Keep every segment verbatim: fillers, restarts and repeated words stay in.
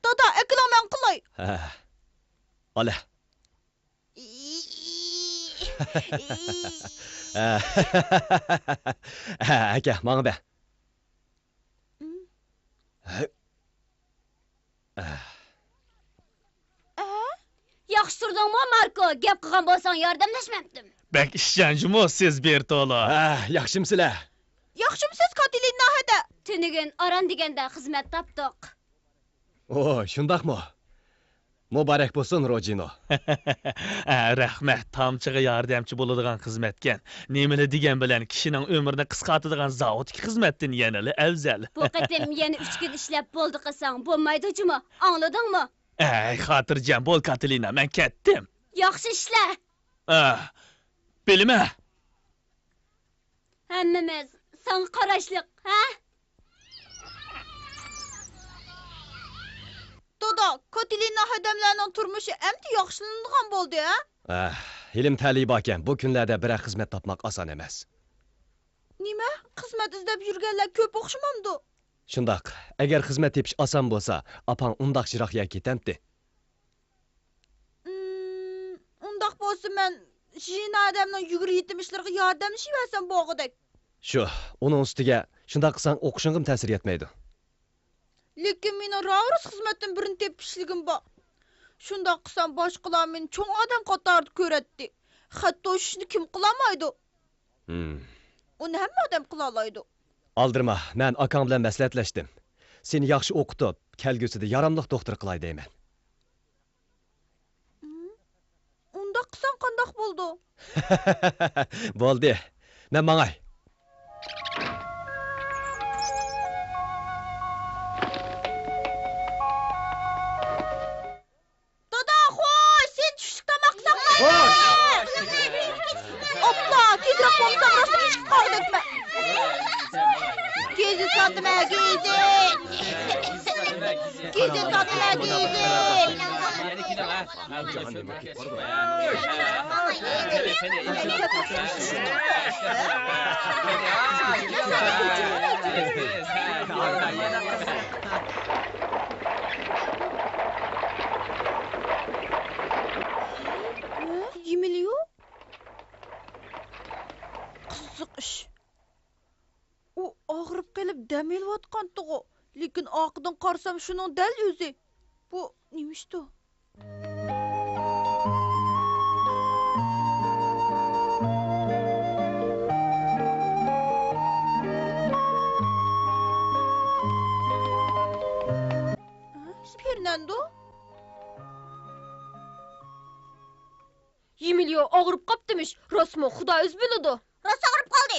دادا، ئەكېلىڭ، مەن قىلاي. ھە. ئالە. ئاكا، ماڭا بەر. ياخشى تۇردۇڭمۇ، ماركو؟ گەپ قىلغان بولساڭ، ياردەملەشمەمتىم. بەك ئىشەنچمۇ سىز، بېرتولو؟ ھە، ياخشىمسىلەر؟ ياخشىمسىز، كاتېلىنا ھەدە؟ تۈنۈگۈن ئاران دېگەندە خىزمەت تاپتۇق. ئو، شۇنداقمۇ؟ مۇبارەك بولسۇن، روجىنو. ئە، رەھمەت، تامچىغا ياردەمچى بولىدىغان خىزمەتكەن. نېمىلا دېگەن بىلەن كىشىنىڭ ئۆمرىنى قىسقارتىدىغان زاۋۇتتىكى خىزمەتتىن يەنىلا ئەۋزەل. بۇ قېتىم يەنە ئۈچ كۈن ئىشلەپ بولدى قىلساڭ بولمايدۇ جۇمۇ، ئاڭلىدىڭمۇ؟ ئەي، خاتىرجەم بول، كاتېلىنا، مەن كەتتىم. ياخشى ئىشلە. ئە، بىلىمە. ھەممىمىز ساڭا قاراشلىق، ھە؟ دادا، كاتېلىنا ھەدەملەرنىڭ تۇرمۇشى ئەمدى ياخشىلىنىدىغان بولدى، ھە؟ ئەھ، ھېلىمۇ تەلىيى باركەن، بۇ كۈنلەردە بىرەر خىزمەت تاپماق ئاسان ئەمەس. نېمە؟ خىزمەت ئىزدەپ يۈرگەنلەر كۆپ ئوخشىمامدۇ؟ شۇنداق، ئەگەر خىزمەت تېپىش ئاسان بولسا، ئاپاڭ ئۇنداق يىراق يەرگە كېتەمتى؟ ئىم، ئۇنداق بولسا مەن ژىنا ھەدەمنىڭ يۈگۈر يېتىم ئىشلىرىغا ياردەملىشىۋەرسەم بولغۇدەك. شۇ، ئۇنىڭ ئۈستىگە شۇنداق قىلساڭ ئوقۇشۇڭغىمۇ تەسىر يەتمەيدۇ. لېكىن مېنىڭ راۋۇرۇس خىزمەتتىن بىرنى تېپىپ ئىشلىگۈم بار. شۇنداق قىلسام باشقىلار مېنى چوڭ ئادەم قاتارىدا كۆرەتتى. خەت توشۇشنى كىم قىلالمايدۇ؟ ھىم. ئۇنى ھەممە ئادەم قىلالايدۇ. ئالدىرىما، مەن ئاكاڭ بىلەن مەسلىھەتلەشتىم. سېنى ياخشى ئوقۇتۇپ، كەلگۈسىدە ياراملىق دوختۇر قىلاي دەيمەن. ھىم؟ ئۇنداق قىلساڭ قانداق بولىدۇ؟ بولدى. مەن ماڭاي. دادا، خوش، سېنى چۈشلۈك تاماق قىلىمەن. خوش. ئوپلا، تېزرەك بولمىساڭ، راستلا چىقىپ قالغۇدەكمەن. گېزىت ساتىمەن، گېزىت. گېزىت ساتىمەن، گېزىت. يېمىلىيۇ؟ قىزىق ئىش. ئۇ ئاغرىپ قېلىپ دەم ئېلىۋاتقانتىغۇ، لېكىن ئارقىدىن قارىسام شۇنىڭ دەل ئۆزى. بۇ نېمە ئىشتۇ؟ پېرناندو؟ يېمىلىيو ئاغرىپ قاپتىمىش، راستمۇ؟ خۇدا ئۆزى بىلىدۇ. راست ئاغرىپ قالدى.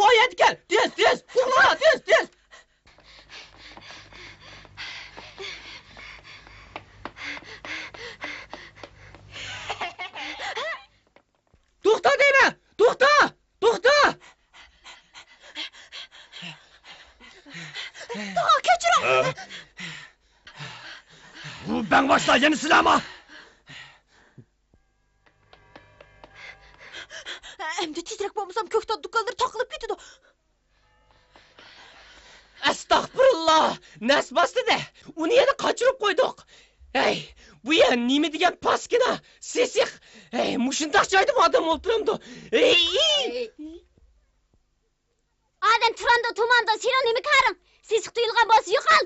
ۋاي ئەتكەل، تېز، تېز، ئۇخلا، تېز، تېز. توختا دەيمەن، توختا، توختا. تاغا، كەچۈرۈڭ. بۇ بەڭباشلار يەنە سىلەرما؟ ئەمدى تېزرەك بولمىسام، كۆكتات دۇكانلىرى تاقىلىپ كېتىدۇ. ئەستەغپۇرۇللا! نەس باستى-دە! ئۇنى يەنە قاچۇرۇپ قويدۇق. ھەي، بۇ يەر نېمە دېگەن پاسكىنا، سېسىق! ھەي، مۇشۇنداق جايدىمۇ ئادەم ئولتۇرامدۇ؟ ھەي! ئادەم تۇرامدۇ، تۇرمامدۇ، سېنىڭ نېمە كارىڭ؟ سېسىق تۇيۇلغان بولسا يوقال!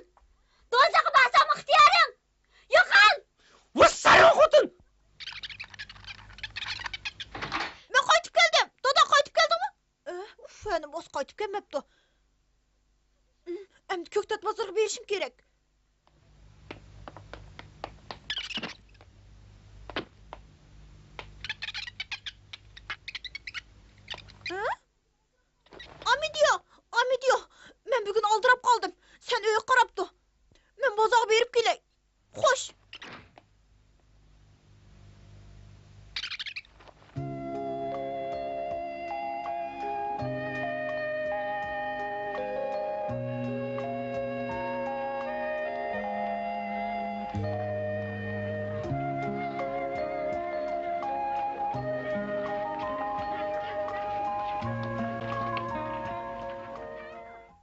دوزاخقا بارساڭمۇ ئىختىيارىڭ! يوقال! ۋۇ سەرۋە خوتۇن! مەن قايتىپ كەلدىم! دادا، قايتىپ كەلدىڭمۇ؟ ئە، ئۇف، ھەنە بوس قايتىپ كەلمەپتۇ. ئەمدى كۆكتات بازىرىغا بېرىشىم كېرەك. ھە؟ ئامىدىيا! ئامىدىيا! مەن بۈگۈن ئالدىراپ قالدىم. سەن ئۆيگە قاراپ تۇر. مەن بازارغا بېرىپ كېلەي. خوش!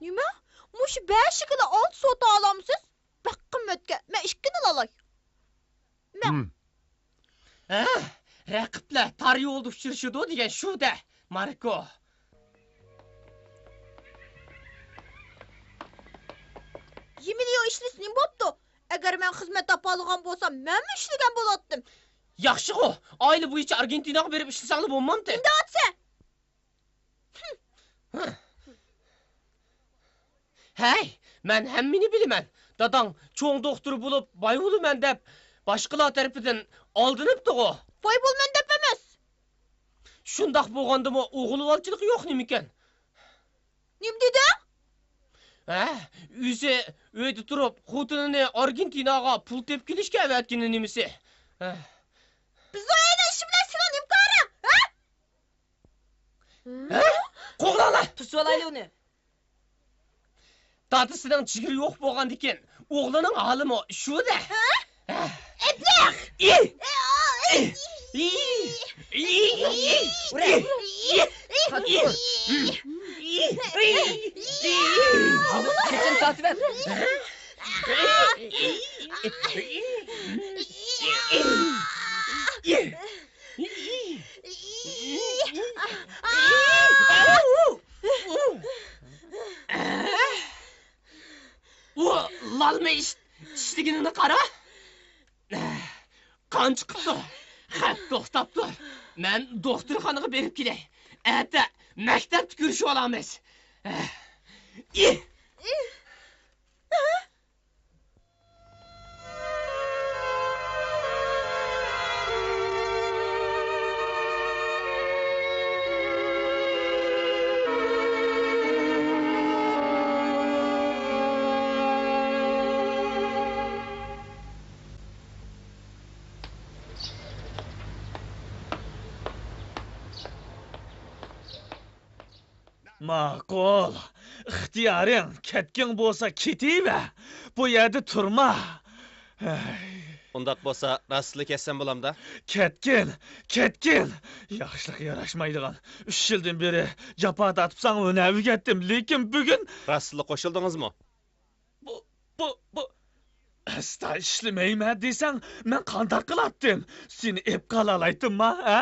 نېمە؟ مۇشۇ بەشىكىدە ئالتە سوتا ئالامسىز؟ بەك قىممەتكەن. مەن ئىككىنى ئالاي. مەن ھە، رەقىبلەر تار يولدا ئۇچرىشىدۇ دېگەن شۇ-دە، ماركو. يېمىلىيو ئىشلىسە نېمە بوپتۇ؟ ئەگەر مەن خىزمەت تاپالىغان بولسام، مەنمۇ ئىشلىگەن بولاتتىم. ياخشىغۇ، ئائىلە بويىچە ئارگېنتىناغا بېرىپ ئىشلىسەڭلا بولمامتى؟ ئەمدى ئاتسە! ھەي، مەن ھەممىنى بىلىمەن. داداڭ چوڭ دوختۇر بولۇپ، باي بولىمەن دەپ، باشقىلار تەرىپىدىن ئالدىنىپتىغۇ. باي بولىمەن دەپ ئەمەس. شۇنداق بولغاندىمۇ ئوغۇلۋالچىلىقى يوق نېمىكەن؟ نېمە دېدىڭ؟ ھە، ئۆزى ئۆيدە تۇرۇپ، خوتۇنىنى ئارگېنتىناغا پۇل تېپىپ كېلىشكە ئەۋەتكىنى نېمىسى؟ ھە. بىزنىڭ ئۆينىڭ ئىشى بىلەن سېنىڭ نېمە كارىڭ؟ ھە؟ ھە؟ قوغلاڭلار! توسۇۋالايلى ئۇنى. دادىسىنىڭ جىگىرى يوق بولغاندىكىن، ئوغلىنىڭ ھالىمۇ شۇ-دە. ھە؟ ئەبلەخ! ئى! ئى! ئى! ئى! ئى! ئى! ئى! ئى! ئى! ئى! ئى! ئى! ئى! ئى! ئى! ئى! قېچىنى تارتىۋەت! ئۇ لالما ئىش-، ئىشلىگىنىنى قارا. قان چىقىپتۇ. خەپ توختاپتۇ. مەن دوختۇرخانىغا بېرىپ كېلەي. ئەتە مەكتەپتە كۆرۈشۈۋالامىز. ئى! ماقۇل. ئىختىيارىڭ، كەتكىڭ بولسا كېتىۋەر. بۇ يەردە تۇرما. ھەي. ئۇنداق بولسا، راستلا كەتسەم بولامدا؟ كەتكىن، كەتكىن. ياخشىلىققا ياراشمايدىغان، ئۈچ يىلدىن بېرى جاپا تارتىپ ساڭا ھۈنەر ئۆگەتتىم، لېكىن بۈگۈن. راستلا قوشۇلدىڭىزمۇ؟ بۇ، بۇ، بۇ. ئەستا ئىشلىمەيمەن دېسەڭ، مەن قانداق قىلاتتىم؟ سېنى ئېپ قالالايتتىمما، ھە؟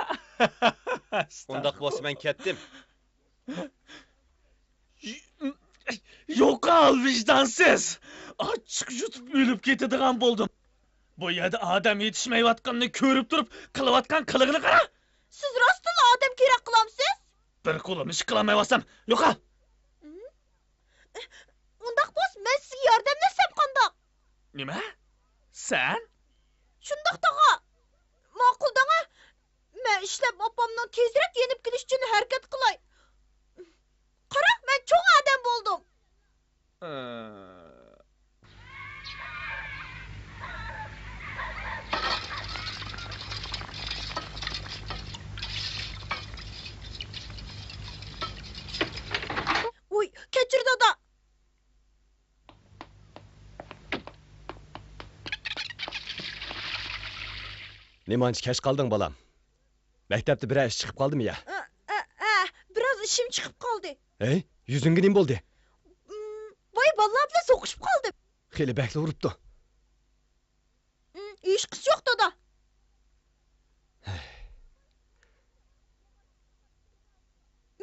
ئۇنداق بولسا مەن كەتتىم. يوقال، ۋىجدانسىز! ئاچچىق يۇتۇپ ئۆلۈپ كېتىدىغان بولدۇم. بۇ يەردە ئادەم يېتىشمەيۋاتقىنىنى كۆرۈپ تۇرۇپ قىلىۋاتقان قىلىقىنى قارا! سىز راستتىنلا ئادەم كېرەك قىلامسىز؟ بىر قولۇم ئىش قىلالمايۋاتسام، يوقال! ئۇنداق بولسا، مەن سىزگە ياردەملەشسەم قانداق؟ نېمە؟ سەن؟ شۇنداق، تاغا. ماقۇل، داڭا. مەن ئىشلەپ، ئاپامنىڭ تېزرەك يېنىپ كېلىشى ئۈچۈن ھەرىكەت قىلاي. قارا، مەن چوڭ ئادەم بولدۇم. ۋوي، كەچۈر، دادا. نېمانچە كەچ قالدىڭ، بالام؟ مەكتەپتە بىرەر ئىش چىقىپ قالدىمۇ يا؟ ئە، ئە، ئە، بىراز ئىشىم چىقىپ قالدى. ھەي، يۈزۈڭگە نېمە بولدى؟ م، ۋاي، بالىلار بىلەن سوقۇشۇپ قالدىم. خېلى بەكلا ئۇرۇپتۇ. م، ھېچقىسى يوق، دادا.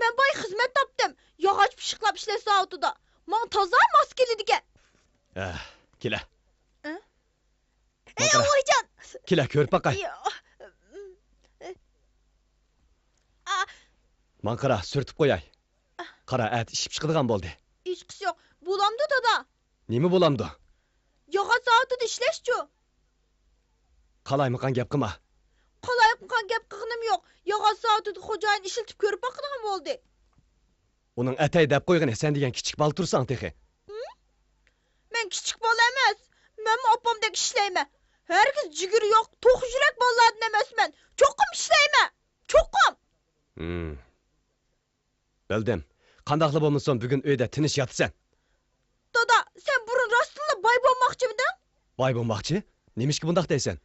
مەن باي خىزمەت تاپتىم. ياغاچ پىششىقلاپ ئىشلەش زاۋۇتىدا. ماڭا تازا ماس كېلىدىكەن. ھە، كېلە. ھە؟ ئەي، ئاۋايجان! كېلە، كۆرۈپ باقاي. يا. ئا. ماڭا قارا، سۈرتۈپ قوياي. قارا، ئەتە ئىشىپ چىقىدىغان بولدى. ھېچقىسى يوق. بولامدۇ، دادا؟ نېمە بولامدۇ؟ ياغاچ زاۋۇتىدا ئىشلەشچۇ؟ قالايمىقان گەپ قىلما. قالايمىقان گەپ قىلغىنىم يوق. ياغاچ زاۋۇتىدا خوجايىن ئىشلىتىپ كۆرۈپ باقىدىغان بولدى. ئۇنىڭ ئەتەي دەپ قويغىنى، سەن دېگەن كىچىك بالا تۇرساڭ تېخى. ھىم؟ مەن كىچىك بالا ئەمەس. مەنمۇ ئاپامدەك ئىشلەيمەن. ھەرگىز جىگىرى يوق، توخۇ يۈرەك بالىلاردىن ئەمەسمەن. چوقۇم ئىشلەيمەن. چوقۇم! ھىم. بىلدىم. قانداقلا بولمىسۇن، بۈگۈن ئۆيدە تىنچ ياتىسەن. دادا، سەن بۇرۇن راستتىنلا باي بولماقچىمىدىڭ؟ باي بولماقچى؟ نېمىشقا بۇنداق دەيسەن؟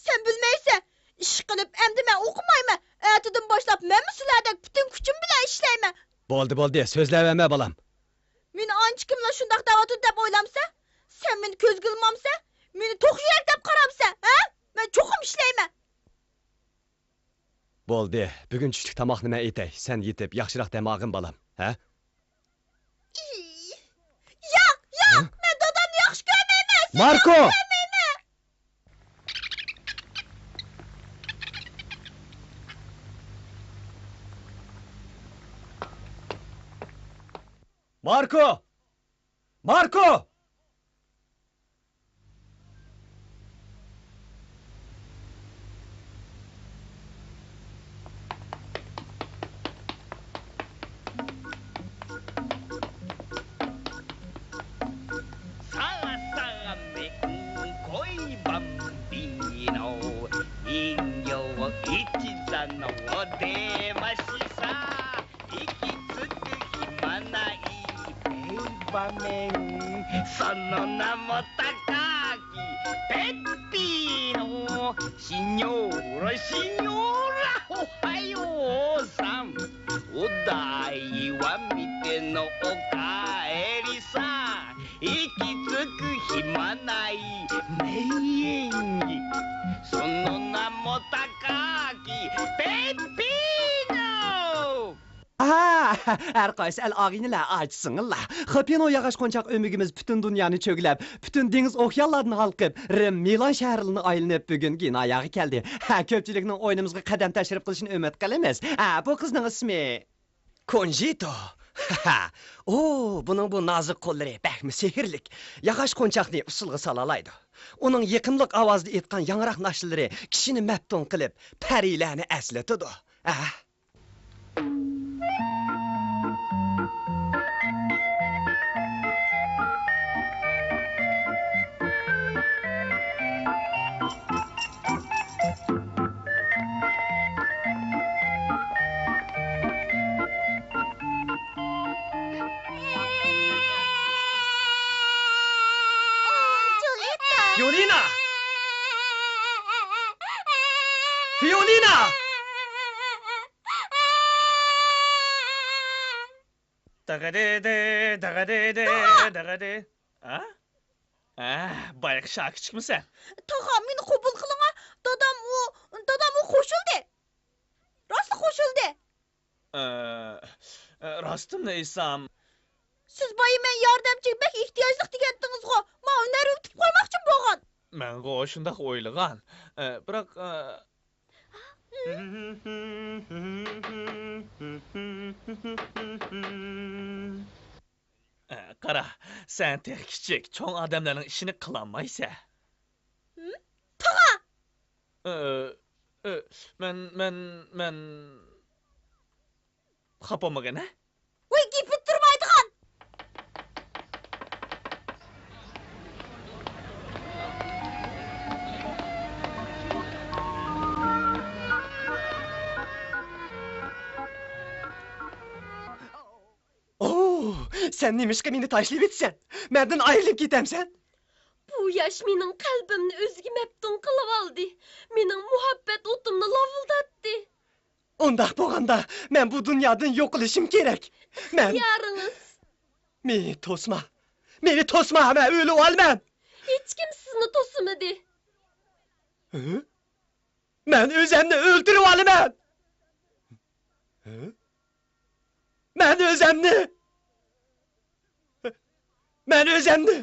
سەن بىلمەيسەن. ئىشقىلىپ، ئەمدى مەن ئوقۇمايمەن. ئەتىدىن باشلاپ مەنمۇ سىلەردەك پۈتۈن كۈچۈم بىلەن ئىشلەيمەن. بولدى، بولدى، سۆزلەۋەرمە، بالام. مېنى ئانچىكىملا شۇنداق دەۋاتىدۇ دەپ ئويلامسەن؟ سەن مېنى كۆزگە ئىلمامسەن؟ مېنى توخۇ يۈرەك دەپ قارامسەن، ھە؟ مەن چوقۇم ئىشلەيمەن. بولدى، بۈگۈن چۈشلۈك تاماقنى مەن ئېتەي، سەن يېتىپ ياخشىراق دەم ئالغىن، بالام، ھە؟ ياق، ياق، ھە؟ مەن دادامنى ياخشى كۆرمەيمەن، سېنى ماركو! ياخشى كۆرمەيمەن. ماركو! ماركو! ساغا ساغا مېنىڭ كوي بامبىنو، ئىنگيو ئىچىدانو دېماشسا. 息つく暇ない名場面、その名も高木ペッピーのシニョーラ、シニョーラ、おはようさん。お代は見てのおかえりさ。息つく暇ない名演技、その名も高木ペッピーの ئاھا! ھەر قايسى ئەل ئاغىنىلەر، ئاچا-سىڭىللار! خېپىنو ياغاچ قونچاق ئۆمۈكىمىز پۈتۈن دۇنيانى چۆگىلەپ، پۈتۈن دېڭىز ئوكيانلاردىن ھالقىپ، رىم، مىلان شەھەرلىرىنى ئايلىنىپ، بۈگۈن گېناياغا كەلدى. ھە، كۆپچىلىكنىڭ ئويۇنىمىزغا قەدەم تەشرىپ قىلىشىنى ئۈمىد قىلىمىز. ھە، بۇ قىزنىڭ ئىسمى كونجىتو. ھە، ئۇ، بۇنىڭ بۇ نازۇك قوللىرى بەكمۇ سېھىرلىك. ياغاچ قونچاقنى ئۇسسۇلغا سالالايدۇ. ئۇنىڭ يېقىملىق ئاۋازدا ئېيتقان ياڭراق ناشىلىرى كىشىنى مەپتۇن قىلىپ، پەرىلەرنى ئەسلىتىدۇ. ھە. فىيولىنا! فىيولىنا! دەغەدەدە، دەغەدەدە، دەغەدە. ھە؟ ھە، بايىقى شاكىچىكمىسەن؟ تاغا، مېنى قوبۇل قىلىڭا. دادام ئۇ، دادام ئۇ قوشۇلدى. راستلا قوشۇلدى. ئە، ئە، راستىمنى ئېيتسام. سىز بايا مەن ياردەمچىگە بەك ئېھتىياجلىق دېگەنتىڭىزغۇ؟ ماۋۇ نەرۋە تېپىپ قويماقچىمۇ بولغان؟ مەنغۇ شۇنداق ئويلىغان. ئە، بىراق، ئە، ئە، قارا، سەن تېخى كىچىك، چوڭ ئادەملەرنىڭ ئىشىنى قىلالمايسەن. ھىم؟ تاغا! ئە، ئە، مەن، مەن، مەن خاپا بولمىغىن، ھە؟ ۋاي، گېپى تۇرمايدىغان! ئوو، سەن نېمىشقا مېنى تاشلىۋېتىسەن؟ مەندىن ئايرىلىپ كېتەمسەن؟ بۇ ياش مېنىڭ قەلبىمنى ئۆزىگە مەپتۇن قىلىۋالدى. مېنىڭ مۇھەببەت ئوتۇمنى لاۋۇلداتتى. ئۇنداق بولغاندا، مەن بۇ دۇنيادىن يوقىلىشىم كېرەك. مەن ئىختىيارىڭىز. مېنى توسما. مېنى توسما، مەن ئۆلۈۋالىمەن. ھېچكىم سىزنى توسىمىدى. ھە؟ مەن ئۆزەمنى ئۆلتۈرۈۋالىمەن. ھە؟ مەن ئۆزەمنى، مەن ئۆزەمنى،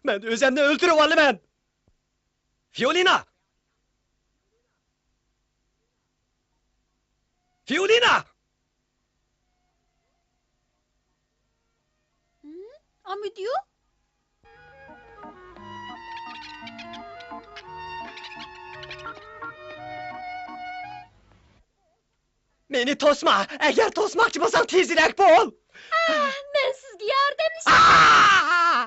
مەن ئۆزەمنى ئۆلتۈرۈۋالىمەن. فىيولىنا! فىيولىنا! ئامىدىيو؟ مېنى توسما! ئەگەر توسماقچى بولساڭ، تېزرەك بول! ئاھ، مەن سىزگە ياردەملىشەي. ئاھ!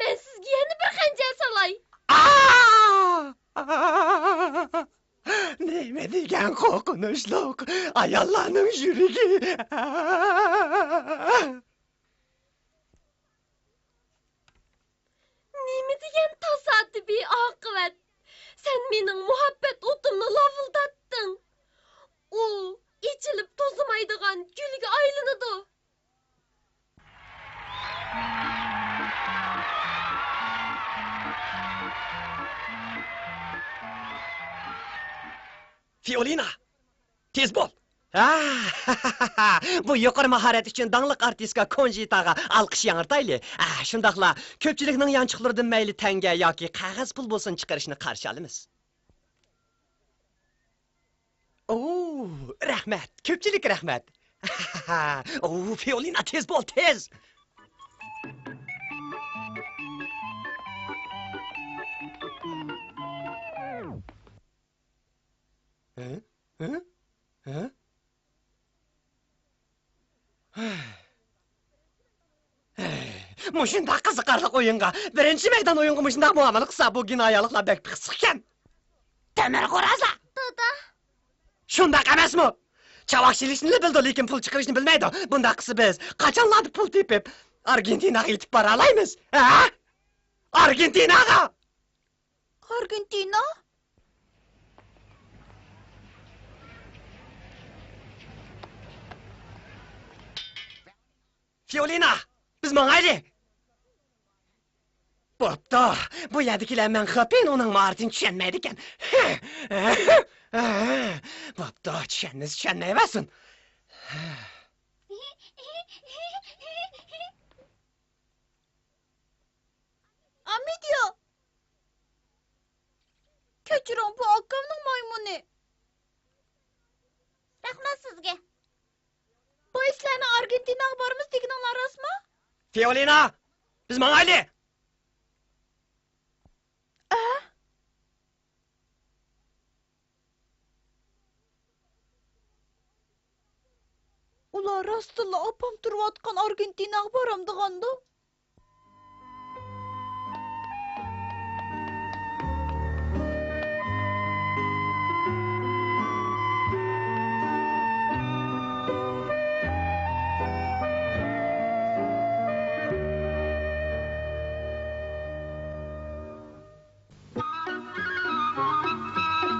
مەن سىزگە يەنە بىر خەنجەر سالاي. ئاھ! نېمە دېگەن قورقۇنچلۇق ئاياللارنىڭ يۈرىكى! نېمە دېگەن تاسادىپىي ئاقىۋەت! سەن مېنىڭ مۇھەببەت ئوتۇمنى لاۋۇلداتتىڭ. ئۇ ئېچىلىپ توزىمايدىغان گۈلگە ئايلىنىدۇ. فىئولىنا! تېز بول! ھا، بۇ يۇقىرى ماھارەت ئۈچۈن داڭلىق ئارتىسكا كونجىتاغا ئالقىش ياڭرىتايلى. ھا، شۇنداقلا كۆپچىلىكنىڭ يانچۇقلىرىدىن مەيلى تەڭگە ياكى قەغەز پۇل بولسۇن، چىقىرىشنى قارشى ئالىمىز. ئوو، رەھمەت، كۆپچىلىك رەھمەت. ئوو، فىئولىنا، تېز بول، تېز! ھە؟ ھە؟ ھە؟ مۇشۇنداق قىزىقارلىق ئويۇنغا، بىرىنچى مەيدان ئويۇنغا مۇشۇنداق مۇئامىلە قىلسا، بۇ گىنايالىقلار بەك پىخسىقكەن. تۆمۈر خورازلار! دادا! شۇنداق ئەمەسمۇ؟ چاۋاك چېلىشنىلا بىلىدۇ، لېكىن پۇل چىقىرىشنى بىلمەيدۇ. بۇنداق قىلسا بىز قاچانلاردا پۇل تېپىپ، ئارگېنتىناغا يېتىپ بارالايمىز؟ ھە؟ ئارگېنتىناغا! ئارگېنتىنا؟ فىئولىنا، بىز ماڭايلى! بوپتۇ، بۇ يەردىكىلەر مەن خاپىن، ئۇنىڭ ماھارىتىنى چۈشەنمەيدىكەن. بوپتۇ، چۈشەنمىسە چۈشەنمەيۋەرسۇن. ئامىدىيو! كەچۈرۈڭ، بۇ ئاكامنىڭ مايمۇنى. رەھمەت سىزگە. بايا سىلەرنىڭ ئارگېنتىناغا بارىمىز دېگىنىڭلار راستمۇ؟ فىئولىنا، بىز ماڭايلى! ئە؟ ئۇلار راستتىنلا ئاپام تۇرۇۋاتقان ئارگېنتىناغا بارامدىغاندۇ؟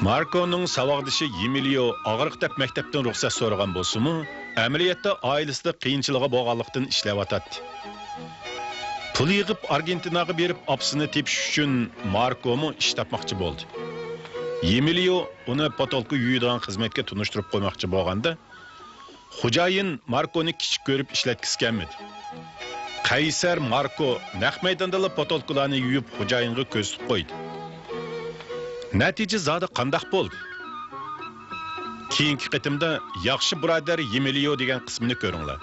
ماركونىڭ ساۋاقدىشى يېمىليو ئاغرىق دەپ مەكتەپتىن رۇخسەت سورىغان بولسىمۇ، ئەمەلىيەتتە ئائىلىسىدە قىيىنچىلىقى بولغانلىقتىن ئىشلەۋاتاتتى. پۇل يىغىپ، ئارگېنتىناغا بېرىپ ئاپىسىنى تېپىش ئۈچۈن ماركومۇ ئىش تاپماقچى بولدى. يېمىليو ئۇنى پوتولكا يۇيىدىغان خىزمەتكە تونۇشتۇرۇپ قويماقچى بولغاندا، خوجايىن ماركونى كىچىك كۆرۈپ ئىشلەتكۈسى كەلمىدى. قەيسەر ماركو نەق مەيداندىلا پوتولكىلارنى يۇيۇپ، خوجايىنغا كۆرسىتىپ قويدى. نەتىجە زادى قانداق بولدى؟ كېيىنكى قېتىمدا ياخشى بۇرادەر يېمىليو دېگەن قىسمىنى كۆرۈڭلار.